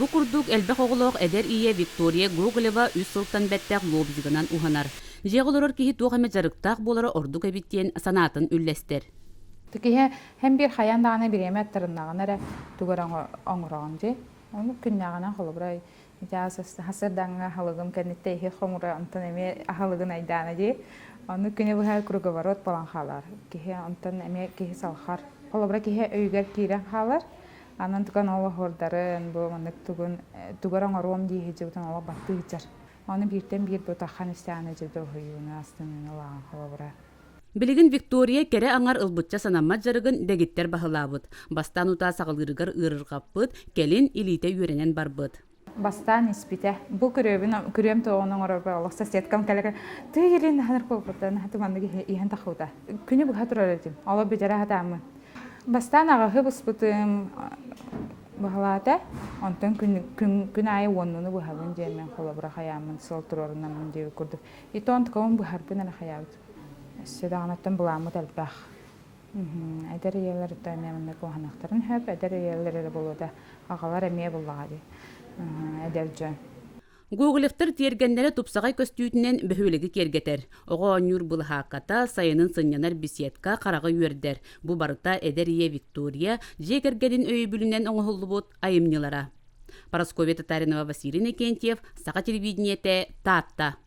Бу курдук элбэх оҕолоох эдэр ийэ Виктория Гоголева үс сылтан бэттэх лобзигынан уһанар. Дьиэҕэ олорор киһи туох эмэ дьарыктаах буолара ордук эбит диэн санаатын үллэстэр. Киһи һэн биир хайаан даҕаны бириэмэ аттарыннаҕына эрэ тугу эрэ оҥороҕун дии. Ону күннээҕинэн холобура ити сарсыардаҥҥа аһылыгым кэнниттэн иһит хомура онтон эмиэ аһылыгын айдаана дии. Ону күнү быһа круговорот буолан хаалар. Киһи онтон эмиэ киһи салхар. Холобура киһи өйүгэр киирэн хаалар. Анан тукан ол оһуордарын бу маннык тугун тугар оҥоруом дии сылдьыбытын олох баттыы сылдьар. Ону бииртэн биир бу таххан истэҕинэ дьэ дуоһуйууну астыныыны ылаҕын холобура. Билигин Виктория кэрэ аҥар ылбычча санаммат дьарыгын дэгиттэр баһылаабыт. Бастаан утаа саҕалыырыгар ыарырҕаппыт, кэлин илиитэ үөрэнэн барбыт. Бастаан испитэ. Бу күрүөбүн күрүөм тоҕун оҥорорбор олох соседкам кэлэ тыы илин наһанар куолбуттан хаты маннык иһэн тахыбыта. Күнү быһа турар этим. Олох бүтэрэ хатааммын. Бастаан аҕаһы быспытым быһалаата. Онтон күн, күн, күн аайы уоннуну быһабын диэммин холобура хайааммын сыл туруорунаммын диэбит курдук. И то онтукабын быһарбын эрэ хайаабыт. Өссө даҕанаттан былааммыт элбэх. Эдэр ийэлэр эмиэ маннык уһаныахтарын сөп, эдэр ийэлэр эрэ буолуо аҕалар эмиэ буллаҕа дии эдэр дьон. Гоголевтар тиэргэннэрэ тупсаҕай көстүүтүнэн бөһүөлэги киэргэтэр. Оҕо оонньуур былаһаакката, сайынын сынньанар беседка хараҕы үөрдэр. Бу барыта эдэр ийэ Виктория дьиэ кэргэнин өйөбүлүнэн оҥоһуллубут айымньылара. Парасковья Татаринова, Василий Иннокентьев, Саха телевидениетэ, Таатта.